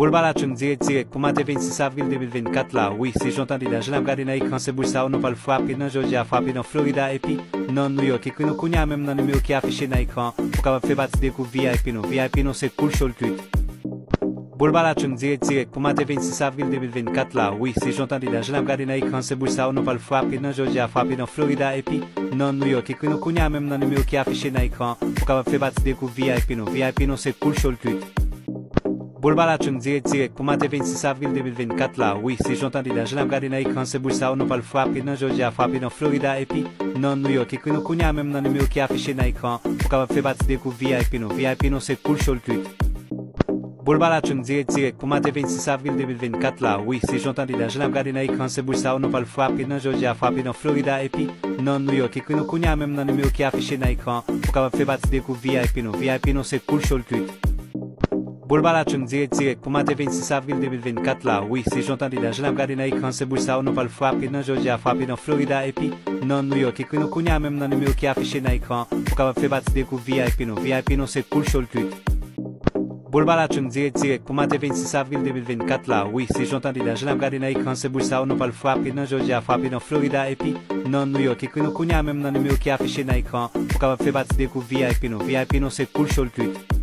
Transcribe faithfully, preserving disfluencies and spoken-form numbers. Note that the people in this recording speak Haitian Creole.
Boul Bala Chung dirèk dirèk pou maten vennsis avril de mil vennkat la. Wi, se jan w tande nan jan n ap gade nan ekran, se boul sa yo nou pral frape nan Jòji a, frape nan Florida epi nan New York. Ekri nou kounye a menm nan nimewo ki afiche nan ekran pou w kapab fè pati de gwoup V I P nou. V I P nou se Cool Show L Q. Boul Bala Chung dirèk dirèk pou maten vennsis avril de mil vennkat la. Wi, se jan w tande nan jan n ap gade nan ekran, se boul sa yo nou pral frape nan Jòji a, frape nan Florida epi nan New York. Ekri nou kounye a menm nan nimewo ki afiche nan ekran pou w kapab fè pati de gwoup V I P nou. V I P nou se Cool Show L Q. Boul Bala Chung dirèk dirèk pou maten vennsis avril de mil vennkat la. Wi, se jan w tande nan jan n ap gade nan ekran, se boul sa yo nou pral frape nan Jòji a, frape nan Florida epi nan New York. Ekri nou kounye a menm nan nimewo ki afiche nan ekran pou w kapab fè pati de gwoup V I P nou. V I P nou se Cool Show L Q. Boul Bala Chung dirèk dirèk pou maten vennsis avril de mil vennkat la. Wi, se jan w tande nan jan n ap gade nan ekran, se boul sa yo nou pral frape nan Jòji a, frape nan Florida epi nan New York. Ekri nou kounye a menm nan nimewo ki afiche nan ekran pou w kapab fè pati de gwoup V I P nou. V I P nou se Cool Show L Q. Boul Bala Chung dirèk dirèk pou maten vennsis avril de mil vennkat la. Wi, se jan w tande nan jan n ap gade nan ekran, se boul sa yo nou pral frape nan Jòji a, frape nan Florida epi nan New York. Ekri nou kounye a menm nan nimewo ki afiche nan ekran pou w kapab fè pati de gwoup V I P nou. V I P nou se Cool Show L Q. Boul Bala Chung dirèk dirèk pou maten vennsis avril de mil vennkat la. Wi, se jan w tande nan jan n ap gade nan ekran, se boul sa yo nou pral frape nan Jòji a, frape nan Florida epi nan New York. Ekri nou kounye a menm nan nimewo ki afiche nan ekran pou w kapab fè pati de gwoup V I P nou. V I P nou se Cool Show L Q.